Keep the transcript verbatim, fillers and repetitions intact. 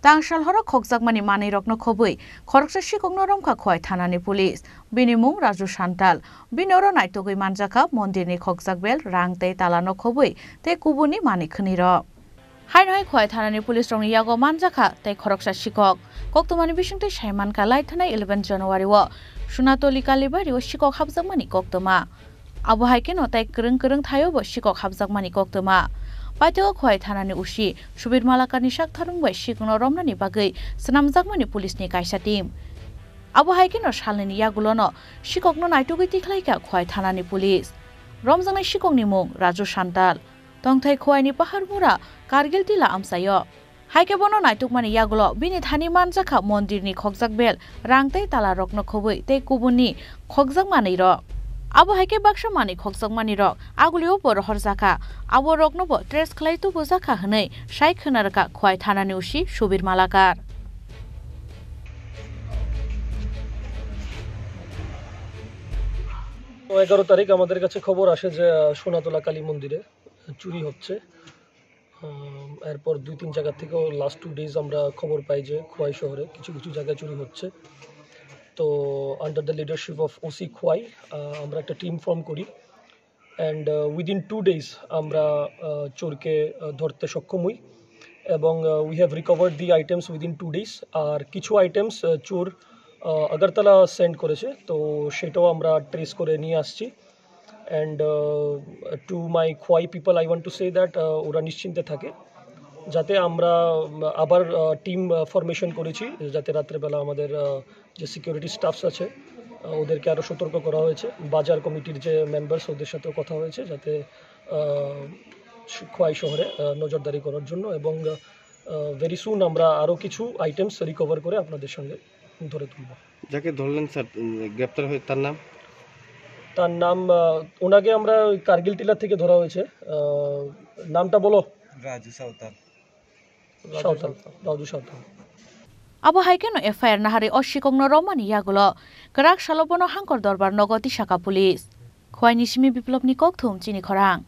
Tangsal horo khokjakmani manwirokno khobwi khoroksa sikokno romkha Khowai thanani police. Bini mung Raju Santal. Bini oro naitugwi manjakha mondirni khokjak bel, rang tei talano khobwi tei kubuni manwi khwnwirok. Haino hai Khowai thanani police rokni yago manjakha tei khoroksa sikok. Koktwmani bisingtwi saimankha, lai thanai eleven January o Sunatoli Kalibari o sikok hapjakmani koktwma. Abo hai kheno tai kwrwng kwrwng thaio bo sikok hapjakmani koktwma. Paithago Khowai thanani O C Subir Malakarni saktharung bai sikokno romnani bagwi swnamjakmani police ni kaisa team. Abo hai kheno salnwini yagulono sikokno naitugwi tikhlaikha Khowai thanani police. Romjaknai sikokni mung Raju Santal. Tongthai Khowaini Paharmura Kargil tila amchaio. Hai khe bono naitukmani yagulo bini thani manjakha mondirni khokjak bel, rang tei talarokno khobwi tei kubunni khokjak manwirok. Abo hai khe baksa manwi khokjak manwirok agulio bo rohorjakha, abo rokno bo trace khlai tubujakha hwnwi sai khwnarwkha Khowai thanani O C Subir Malakar. তো এগারো তারিখ আমাদের কাছে খবর আসে যে, আহ, সোনাতলা কালী মন্দিরে চুরি হচ্ছে। আহ, এরপর দুই তিন জায়গা থেকেও লাস্ট টু ডেজ আমরা খবর পাই যে খোয়াই শহরে কিছু কিছু জায়গায় চুরি হচ্ছে। তো under the leadership of O C Khowai, আহ, আমরা একটা টিম ফর্ম করি। And, uh, within two days আমরা, uh, চোরকে, uh, ধরতে সক্ষম হই এবং, uh, we have recovered the items within two days। আর কিছু আইটেমস, uh, চোর, uh, আগরতলা সেন্ড করেছে, তো সেটাও আমরা ট্রেস করে নিয়ে আসছি। And, uh, to my Khowai people, I want to say that, uh, ওরা নিশ্চিন্তে থাকে, যাতে আমরা, উম, আবার, uh, টিম, uh, ফরমেশন করেছি, যাতে রাত্রেবেলা আমাদের, uh, যে সিকিউরিটি স্টাফস আছে, আহ, ওদেরকে আরও সতর্ক করা হয়েছে। বাজার কমিটির যে মেম্বার্স, ওদের সাথেও কথা হয়েছে, যাতে, আহ, শ-, খোয়াই শহরে, আহ, নজরদারি করার জন্য। এবং, আহ, ভেরি সুন আমরা আরও কিছু আইটেমস রিকভার করে আপনাদের সঙ্গে ধরে তুলব। যাকে ধরলেন স্যার, উম, গ্রেপ্তার হয়ে তার নাম? তার নাম, আহ, ওনাকে আমরা ওই কার্গিল টিলা থেকে ধরা হয়েছে। আহ, নামটা বলো। রাজু Santhal. Saotal, Raju Saotal. Abo hai kheno F I R naharwi o sikokno romani yagulo kwrak salo bono Hangkor Dorbar nogo tisakha police. Khwaini simi Biplopni kokthum chini khorang.